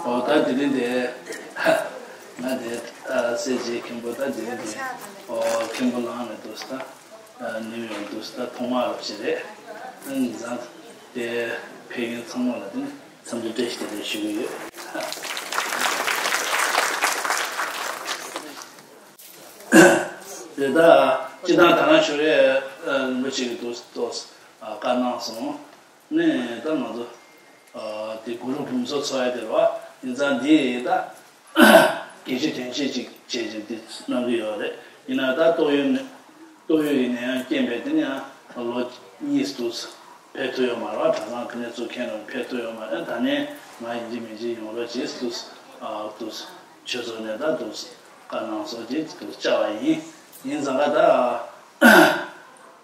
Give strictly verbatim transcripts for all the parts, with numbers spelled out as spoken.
ཨོ་ད་དེ་རིང་དེ་ང་དེ་ཨ་སྲས་རྗེ་མཁན་པོ་ད་དེ་རིང་དེ་ཨོ་མཁན་པོ་ལངས་ནས་འདུག་ད་ནིའུ་ཡོག་འདུག་ད་ཐོག་མ་རབ་ཅིག་རེད། ཨང་ཛང་དེ་ཕེབས་མཁན་ཚང་མ་ལ་དེ་ནི་འཚམས་འདྲི་བཀྲ་ཤིས་བདེ་ལེགས་ཞུ་གི་ཡོད། དེ་ད་སྤྱི་བཏང་ད་ནང་ཞུ་རེ་རིན་པོ་ཆེ་གི་འདུག་ཏོག་བཀའ་གནང་སོང་། ནས་ད་ང་ཚོ་དེ་གུ་རུ་ཕུན་ཚོགས་ཚོགས་ཡ་དེ་རེད་བ། ཡིན་ཙང་འདི་ད་དགེ་བཤེས་དོན་ཆེན་ཅིག་བྱས་ཅིག་འདི་གནང་གི་ཡོད་རེད། ཡིན་ན་ད་ཏོག་དབྱིབས་ནད་ཏོག་དབྱིབས་ཀྱི་ནད་ཡམས་རྐྱེན་པས་དེ་ནས་ཡང་ལོ་གཉིས་འདུག་ཕེབས་ཐུབ་ཡོད་མ་རེད་བ། གྲྭ་ཚང་གི་གནས་ཚུལ་མཁན་རང་ཕེབས་ཐུབ་ཡོད་མ་རེད། ད་ནས་ང་ཡིན་གཅིག་མིན་གཅིག་ཡོང་རོགས་བྱེད་འདུག་འདུག་ཆོས་ཚོགས་ནས་ད་འདུག་བཀའ་གནང་སོགས་ཀྱིས་འདུག་བཅར་བ་ཡིན། ཡིན་ཙང་ཀ་ད་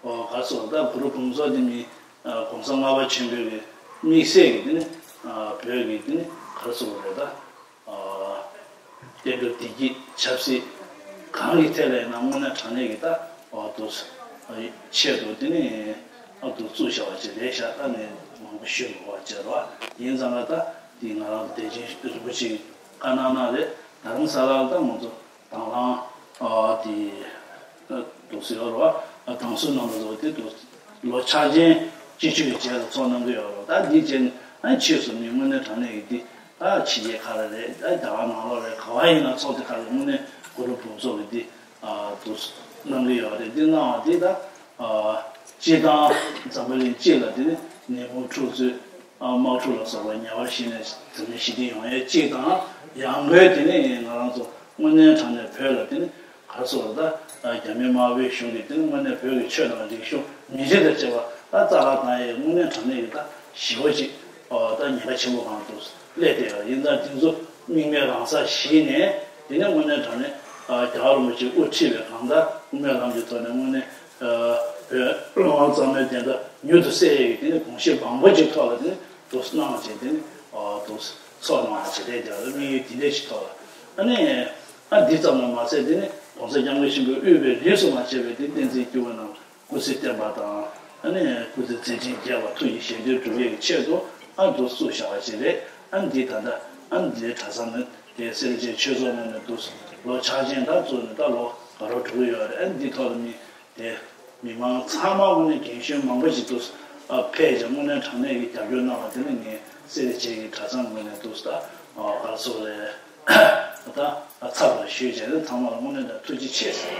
ཨོ་ག་སོགས་ད་གུ་རུ་ཕུན་ཚོགས་འདི་མི། གོང་ས་ལྔ་པ་ཆེན་པོའི་གི་དམིགས་བསལ་གྱི་དེ་ནི་བོད་ཀྱི་དེ་ནི་ག་རེ་ཟེར་དགོས་རེད་ད། བསྟན་འགྲོ་བདེ་སྐྱིད་ཆབ་སྲིད་གང་གི་ཐད་ལ་ཡིན་ན་དངོས་གནས་དྲང་གནས་ཀྱི་ད་འོ་དུ་ཆེད་དུ་དེ་ནི་ཨ་དུ་བཙུགས་བཞག་པ་ཅིག་རེད་ཤག་ད་ནི་མང་པོ་ཞུ་མི་དགོས་པ་བྱས་རོགས། ཡིན་ཙང་ལ་ད་དེ་ང་རང་བདེ་ཆེན་རིན་པོ་ཆེ་བཀའ་གནང་གནང་རེད། རྡ་རམ་ས་ལ་ལ་ད་ང་ཚོ་དང་བླངས་ཨ་དེ་འདུག་སེ་ཡོད་རེད་བ། དང་སུ་གནང་བ་ཚོ་དེ་འདུག་ལོ་ཆ་ཅན་སྤྱི་སྤྱོད་ཀྱི་རྗེས་ལ་ཚོགས་གནང་གི་ཡོད་རེད་བ། ད་འདི་བྱས་ནས་ཨ་ཕྱིས་སུ་མི་དངོས་གནས་དྲང་གནས་ཀྱི་འདི་ད་ཕྱི་རྒྱལ་ཁག་ལ་རེད། ད་རྒྱ་གར་ནང་ལོགས་རེད། ག་བ་ཡིན་ན་ཚོགས་སྡེ་ཁག་ལ་དངོས་གནས་གུ་རུ་ཕུན་ཚོགས་ཀྱི་འདི་འདུག་གནང་གི་ཡོད་རེད། འདི་གནང་བ་འདི་ད་སྤྱིར་བཏང་འཛམ་བུ་གླིང་སྤྱི་ལ་དེ་ནི་ནད་མུག་འཁྲུག་རྩོད། དམག་འཁྲུག་ལ་སོགས་པ་ཉེ་བར་ཞི་ནས་འཛམ་གླིང་ཞི་བདེ་ཡོང་ཡས་གཅིག་དང་། ཡང་སྒོས་དེ་ནས་ང་རང་ཚོ་དངོས་གནས་དྲང་གནས་བོད་ལ་དེ་ནི་ག་རེ་ཟེར་དགོས་རེད་ད། རྒྱ་མི་དམར་པོའི་གཞུང་གིས་དེ་ནི་དངོས་གནས་བོད་ཀྱི་ཆོས་དང་རིག་གཞུང་མི་རིགས་དང་བཅས་པ་ད་རྩ་བརླག་བཏང་ཡས་དངོས་གནས་དྲང་གནས་ཀྱི་ད་ཞི་བ་ཅིག་ད་ཉེན་ཁ་ཆེན་པོ་གང་དུ་སླེབས་བསྡད་ཡོད། ཡིན་ཙང་དེ་ཚོ་དམིགས་མེད་རང་སར་ཞི་ནས་དེ་ནས་དངོས་གནས་དྲང་གནས་རྒྱལ་བ་རིན་པོ་ཆེས་དབུ་ཁྲིད་པའི་གང་ལྟར་དབུ་མའི་ལམ་གྱི་ཐོག་ནས་དངོས་གནས། བོད་བློན་ཆེན་ཚང་མའི་བདེན་མཐའ་མྱུར་དུ་གསལ་ཡས་ཀྱི་དེ་ནི་དགོངས་བཞེད་མང་པོ་ཅིག་ཐོག་ལ་དེ་ནི་འདུག་གནང་བ་བྱས། དེ་ནི་འདུག་ཚོགས་གནང་བ་བྱས་རེད། དེ་ལ་དམིགས་ཡུལ་དེ་འདྲ་ཞིག་ཐོག་ལ་ཨ་ནི་ཨ་འདི་ཙམ་ལ་མ་ཟད་དེ་ནི་༸གོང་ས་༸སྐྱབས་མགོན་ཆེན་པོས་དབུས་པའི་རིས་སུ་མ་ཆད་པའི་དེ་བསྟན་འཛིན་སྐྱེས་བུ་རྣམས་སྐུ་ཚེ་བརྟན་པ་དང་ཨ་ནི་སྐུ་ཚེ་མཛད་འཕྲིན་རྒྱས་པ་ཐུགས་ཀྱི་བཞེད་དོན་འགྲུབ་ཡས་ཀྱི་ཆེད་དུ་ཨ་འདུག་བཙུགས་བཞག་པ་ཞིག་རེད། ཨ་འདི་ད་ལྟ་ཨ་འདི་གྲྭ་ཚང་ནས་དེ་སེར་བྱེས་ཆོས་ཚོགས་ནང་ནས་འདུག་ལོ་ཆགས་ཅན་ད་བཙུགས་ནས་ད་ལོ་ག་རོ་འགྲོ་གི་ཡོད་རེད། ཨ་འདི་ཐོག་ལ་མི། དེ་མི་མང་ཚང་མ་དངོས་གནས་རྒན་གཞོན་མང་པོ་ཞིག་འདུག་ཨ་ཕེབས་ཀྱང་དངོས་གནས་དྲང་གནས་ཀྱི་རྒྱབ་སྐྱོར་གནང་བ་དེ་ནི་ངས་སེ་རེ་བྱེད་ཀྱི་གྲྭ་ཚང་ངོས་ནས་འདུག་ད་ག་རེ་ཟེར་རེད། ད་ཚབ་ལ་ཞུས་བྱས་ནས་ཚང་མ་ལ་དངོས་གནས་དྲང་ཐུགས་རྗེ་ཆེ་ཟེར།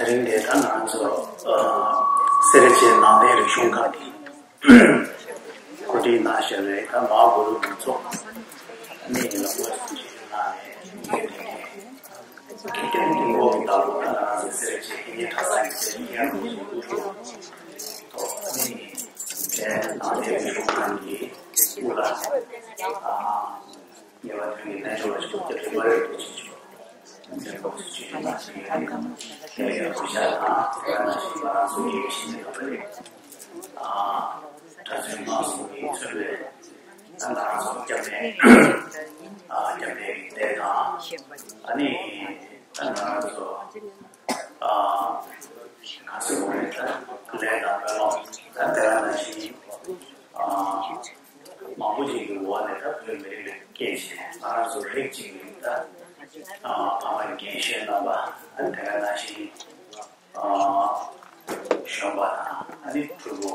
དེ་ལྟར་ང་ཚོ་སེར་བྱེས་ནང་བསྟན་རིག་གཞུང་ཁང་གིས་གོ་སྒྲིག་གནང་བཞིན་རེད། ད་མ་ཧཱ་གུ་རུ་གི་ཚོགས་གནས་ལ་དངོས་སུ་ཆིབས་བསྒྱུར་གནང་ནས་ངས་དེ་ནས་དགེ་རྒན་དུས་འཁོར་གྱི་ཟླ་ལོ་ད་ང་ཚོ་སེར་བྱེས་དགེ་བསྙེན་གྲྭ་ཚང་གི་སེར་བྱེས་ཡང་དགོས་ཀྱི་དབུ་ཁྲིད་ཐོག་གནས་ནས་ནང་བསྟན་རིག་གཞུང་ཁང་གི་དབུ་བླ། ཉེ་བར་དོན་གྱི་རྣལ་འབྱོར་བ་ཆེན་པོ་སྐྱབས་རྗེ་སྨྲ་བརྗོད་རྡོ་རྗེ་མཆོག་ཚེ་སྲོག་སུ་ཆེད་དུ་མ་ཞིག་ཡང་དེ་ཡང་གུས་ཕྱག་དང་དེ་ག་ནང་བཞིན་ང་རང་ཚོ་ཡི་གེ་ཤེས་ནས་ཐོབ་པའི་གྲྭ་བཙུན་མང་ཚོགས་ཀྱིས་མཚོན་པའི་ད་ང་རང་ཚོ་སྐྱབས་གནས་སྐྱབས་གནས་ཀྱི་གཏེར་དང་ཨ་ནི་ད་ང་རང་ཚོ་ག་ཚོད་འོང་རེད། ད་ལས་དང་སྨོན་ལམ་ད་དེ་ག་ནང་བཞིན། མང་པོ་ཅིག་གི་འོག་ནས་ད་བོད་མི་རིགས་ལ་སྐྱེས་བྱས་ང་རང་ཚོ་རིགས་གཅིག་གི་ད་ཕ་མ་རྒན་གཞོན་རྣམ་པ་ཨ་ནི་དེ་ག་ནང་བཞིན་གཞོན་པ་དང་ཨ་ནི་ཕྲུ་གུ་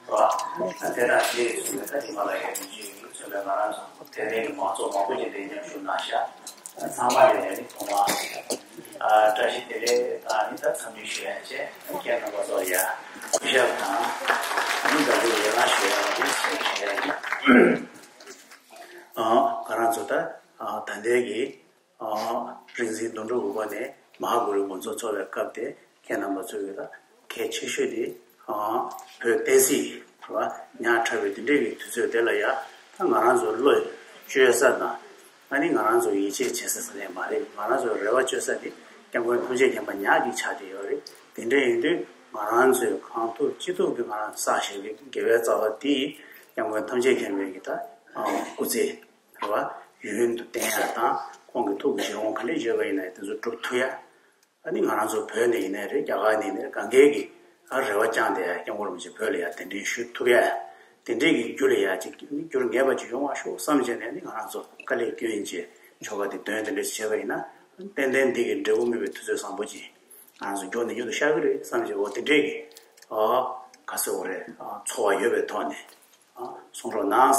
ར་ཨ་དེ་དང་དེ་གསུམ་ནས་ད་ཧི་མ་ལ་ཡའི་རི་རྒྱུད་ཀྱི་མཚོན་པའི་ང་རང་ཚོ་དད་ལྡན་གྱི་མང་ཚོགས་མང་པོ་ཅིག་དེ་མཉམ་ཞུགས་གནང་ཤག་ཚང་མ་ལ་ཡང་ནི་ཐོག་མར་ཨ་བཀྲ་ཤིས་བདེ་ལེགས་དང་ནི་ད་འཚམས་འདྲི་ཞུ་ཡ་བཅས་ཁྱེད་རྣམ་པ་ཚོར་ཡ་གུས་ཞབས་དང་ཨ་ནི་དགའ་སྐྱིད་ཡོད་ན་ཞུ་ཡ་ལ་ནི་ཞུ་ཡ་ཡིན། ཨ་ང་རང་ཚོ་ད་ཨ་ད་ལྟའི་གི་ཨ་རིག་འཛིན་དོན་གྲུབ་འོད་དཔལ་ནས་མ་ཧཱ་གུ་རུའི་དགོངས་རྫོགས་འཚོགས་པའི་སྐབས་དེ་ཁྱེད་རྣམ་པ་ཚོས་ཀྱི་ད་གལ་ཆེ་ཤོས་དེ་ཨ་བོད་བསྟན་སྲིད་རེད་བ་ཉག་ཕྲ་བའི་དེ་འདྲའི་གི་དུས་ཚོད་དེ་ལ་ཡ་ད་ང་རང་ཚོ་བློ་བཅོལ་ས་དང་། ཨ་ནི་ང་རང་ཚོ་ཡིད་ཆེས་བྱེད་ས་ཟེར་ནས་མ་རེད། ང་རང་ཚོ་རེ་བ་བཅོལ་ས་དེ་སྐྱབས་མགོན་ཐམས་ཅད་མཁྱེན་པ་ཉག་གཅིག་ཆགས་བསྡད་ཡོད་རེད། དེ་འདྲ་ཡིན་དུས་ང་རང་ཚོས་གང་ཐུབ་ཅི་ཐུབ་ཀྱིས་ང་རང་བསགས་བཞག་པའི་དགེ་བའི་རྩ་བ་དེ་སྐྱབས་མགོན་ཐམས་ཅད་མཁྱེན་པའི་གི་ད་སྐུ་ཚེ་རེད་བ་ཡུན་དུ་བརྟན་ཡ་དང་ཁོང་གི་ཐུགས་ཀྱི་བཞེད་དགོངས་ག་འདྲས་བརྗོད་པ་ཡིན་ན་དེ་ཚོ་སྒྲུབ་ཐུབ་ཡ། ཨ་ནི་ང་རང་ཚོ་བོད་ནས་ཡིན་ནའི་རེད། རྒྱ་གར་ནས་ཡིན་ནའི་རེད། གང་གའི་གི་ཨ་རེ་བ་བཅངས་ཏེ་སྐྱབས་མགོན་རིན་པོ་ཆེ་བོད་ལ་ཡ་གདན་འདྲེན་ཞུ་ཐུབ་ཡ། དེ་འདྲའི་གི་རྒྱུ་ལ་ཡ་ཅིག་འགྱུར་ངེས་པ་ཅིག་ཡོང་བ་ཤོག་བསམ་བྱས་ནས་ནི་ང་རང་ཚོ་དཀའ་ལས་སྐྱོན་བྱས་ཆོ་ག་དེ་འདོན་དེ་འདྲས་བྱས་པ་ཡིན་ན་ཏན་ཏན་འདི་གི་འབྲས་བུ་སྨིན་པའི་དུས་ཚོད་བཟང་པོ་ཅིག་ང་རང་ཚོ་མགྱོགས་ནས་མགྱོགས་དུ་ཤར་གི་རེད་བསམ་བྱས། འོ་དེ་འདྲའི་གི་ཨ་ག་ཟེར་དགོས་རེད། ཨ་ཚོར་བ་ཡོད་པའི་ཐོག་ནས། ཨ་གསུང་རོགས་གནང་།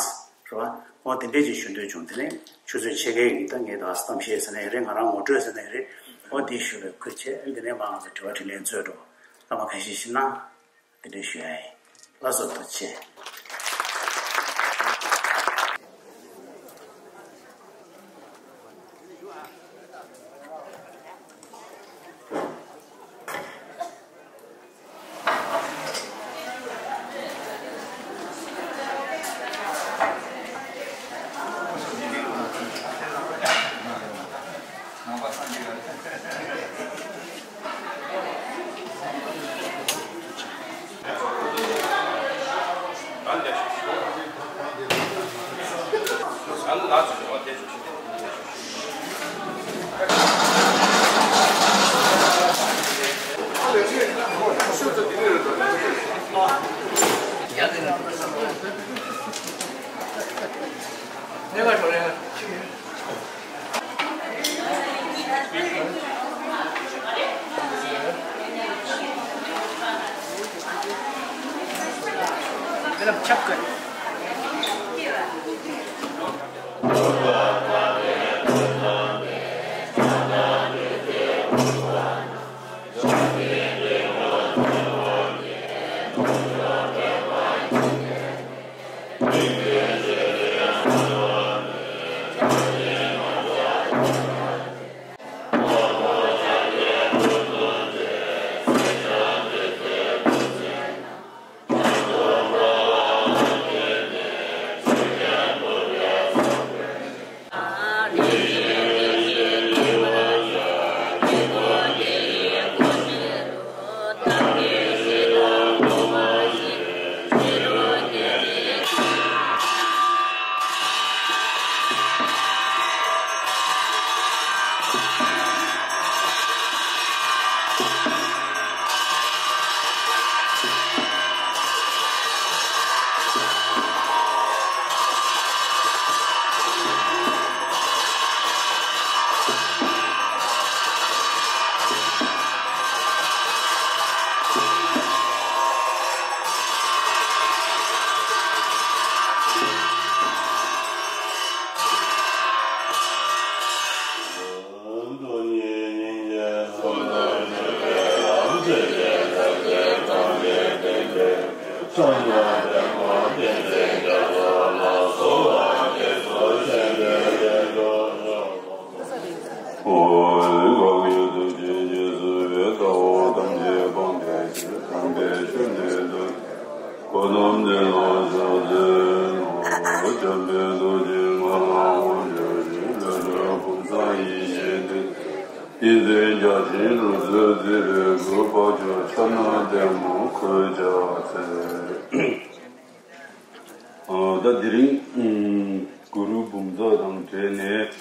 རེད་བ། འོ་དེ་འདྲས་ཅིག་ཞུ་འདོད་བྱུང་། དེ་ནས་ཆུ་ཚོད་ཕྱེད་ཀའི་གི་ད་ངས་ད་གཏམ་བཤད་ཟེར་ནའི་རེད། ང་རང་ངོ་སྤྲོད་ཟེར་ནའི་རེད། འོ་དེ་ཞུ་བའི་ཁུལ་བྱས། དེ་ནས་མ་ང་ཚོ་དྲི་བ་དྲིས་ལན་རྩོད་འགྲོ། བླ་མ་ཁ་ཤས་ཤིག་གནང་། དེ་འདྲས་ཞུ་ཡ་ཡིན། ལགས་སོ། ཐུགས་རྗེ་ཆེ། ད་དེ་རིང་གུ་རུ་འབུམ་ཚོགས་དང་འབྲེལ་ནས་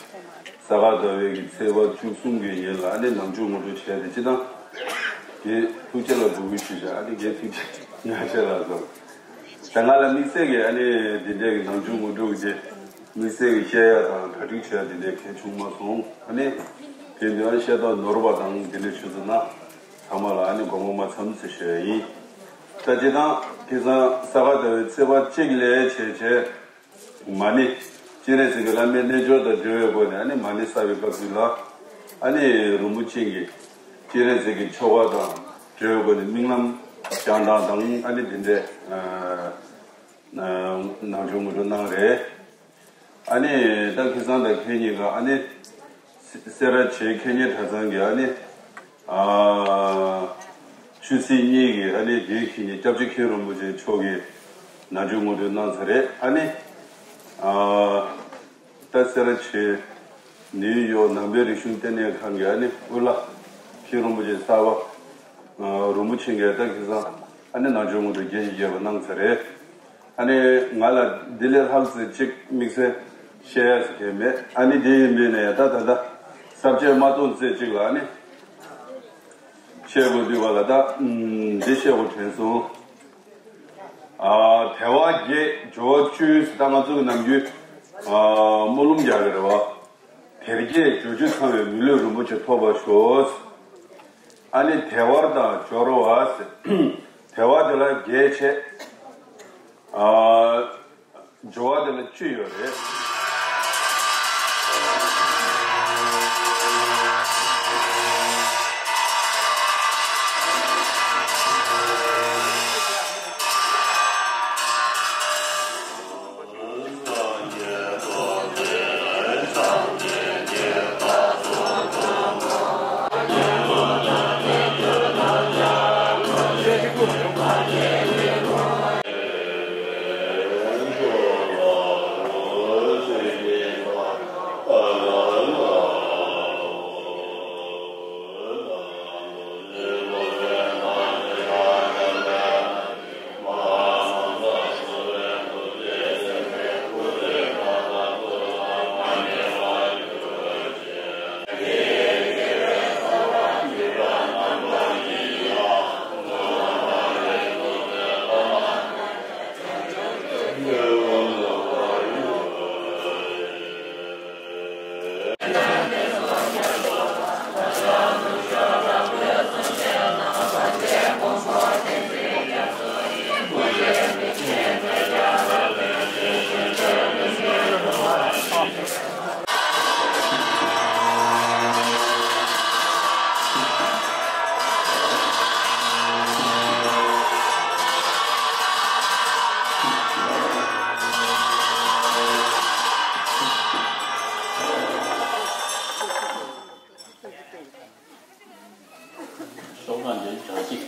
ས་ག་ཟླ་བའི་གི་ཚེས་པ་བཅུ་གསུམ་གྱི་ཉིན་ལ་ཨ་ནི་ནང་ཆོས་ངོ་སྤྲོད་བྱས་ཏེ་སྤྱི་བཏང་དེ་ཐུགས་རྗེ་ལ་འབུལ་དགོས་ཞུས་བྱས། ཨ་ནི་རྒན་ཐུགས་རྗེ་ཉག་ཆེ་ལགས་སོ། ད་ང་ལ་དམིགས་བསལ་གྱི་ཨ་ནི་འདི་འདྲའི་གི་ནང་ཆོས་ངོ་སྤྲོད་ཀྱི་དམིགས་བསལ་གྱི་བཤད་ཡ་དང་གྲ་སྒྲིག་བྱེད་ཡ་འདི་འདྲའི་གལ་བྱུང་མ་སོང་། ཨ་ནི་དེ་འདི་ཨ་བཤད་སྟངས་ནོར་བ་དང་འདི་འདྲ་བྱུང་སོང་ན་ཚང་མ་ལ་ཨ་ནི་དགོངས་པ་མ་ཚོམ་ཟེར་ཞུ་ཡ་ཡིན། ད་སྤྱི་བཏང་ཁ་སང་ས་ག་ཟླ་བའི་ཚེས་པ་གཅིག་ལས་བྱས་བྱས། མ་ཎི། སྤྱན་རས་གཟིགས་ཀྱི་བླ་མའི་རྣལ་འབྱོར་དང་འབྲེལ་བའི་སྒོ་ནས་ཨ་ནི་མ་ཎི་བསགས་པའི་སྐབས་སུ་ལ། ཨ་ནི་རིན་པོ་ཆེ་གིས་སྤྱན་རས་གཟིགས་ཀྱི་ཆོ་ག་དང་འབྲེལ་བའི་སྒོ་ནས་རྨི་ལམ་བྱང་ཐང་དང་ཨ་ནི་དེ་འདྲའི་ནང་ཆོས་ངོ་སྤྲོད་གནང་རེད། ཨ་ནི་ད་ཁ་སང་དང་ཁ་ཉིན་ག་ཨ་ནི་སེ་ར་བྱེས་མཁས་སྙན་གྲྭ་ཚང་གི་ཨ་ནི། ཨ། ཆོས་སྲིད་གཉིས་ཀྱི་ཨ་ནི་དེའི་ཁྱེད་ཉིད་སྐྱབས་རྗེ་མཁན་རིན་པོ་ཆེ་མཆོག་གིས་ནང་ཆོས་ངོ་སྤྲོད་གནང་ཚར་རེད། ཨ་ནི། ཨ། ད་སེ་ར་བྱེས་ནིའུ་ཡོག་ནང་པའི་རིག་གཞུང་ལྟེ་གནས་ཁང་གི་ཨ་ནི་དབུ་བླ་མཁན་རིན་པོ་ཆེ་གསར་པ། ཨ། རིན་པོ་ཆེ་གིས་ད་ཁ་སང་ཨ་ནི་ནང་ཆོས་ངོ་སྤྲོད་རྒྱས་ཤིང་རྒྱས་པ་གནང་ཚར་རེད། ཨ་ནི་ང་ལ་འདི་ལས་ལྷག་ཙམ་ཅིག་དམིགས་བསལ་བཤད་ཡ་ཟེར་མཁན་མེད། ཨ་ནི་དེ་ཡིན་པས་ནས་ད་ད་ལྟ་ས་བཅད་མ་གཏོགས་ཙམ་ཅིག་ལ་ཨ་ནི་བཤད་དགོས་འདུག་པ་ལ་ད་འདི་བཤད་དགོས་དྲན་སོང་། ཨ། དལ་བ་བརྒྱད་འབྱོར་བ་བཅུ་ཟེར། ད་ང་ཚོ་གི་ནམ་རྒྱུན་ཨ་སྨོན་ལམ་རྒྱག་གི་རེད་བ། དལ་བརྒྱད་འབྱོར་བཅུ་ཚང་བའི་མི་ལུས་རིན་པོ་ཆེ་ཐོབ་པར་ཤོག། ཨ་ནི་དལ་བ་དང་འབྱོར་བ་ཟེར། དལ་བ་དེ་ལ་བརྒྱད་བྱས། ཨ། འབྱོར་བ་དེ་ལ་བཅུ་ཡོད་རེད། ཤོག་གྲངས་དེ་གྲངས་གཅིག་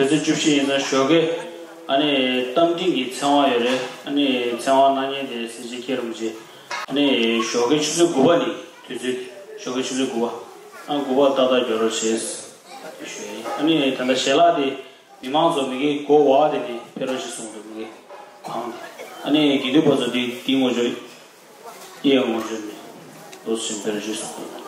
དུས་ཚོད་བཅུ་བཞི་ཡིན་ཙང་ཞོགས་ཀས་ཨ་ནི་རྟ་མགྲིན་གྱི་ཚེ་དབང་ཡོད་རེད། ཨ་ནི་ཚེ་དབང་གནང་མཁན་དེ་སེར་བྱེས་མཁན་རིན་པོ་ཆེ། ཨ་ནི་ཞོགས་ཀས་ཆུ་ཚོད་དགུ་པ་ནས་དུས་ཚོད་ཞོགས་ཀས་ཆུ་ཚོད་དགུ་པ། ཨ་དགུ་པ་ཏག་ཏག་འགྱོ་རོགས་བྱེད་ཞུ་ཡིན། ཨ་ནི་ད་ལྟ་ཞལ་ལག་དེ་མི་མང་ཚོ་མི་གི་གོ་བ་དེ་ནས་ཕེབས་རོགས་ཞེས་གསུངས་འདུག་མི་གི་གང་། ཨ་ནི་དགེ་འདུན་པ་ཚོ་དེ་དེའི་ངོ་སྦྱོར། ཡེ་ངོ་སྦྱོར་ནས་ལོ་གསུམ་པའི་རྗེས་སུ།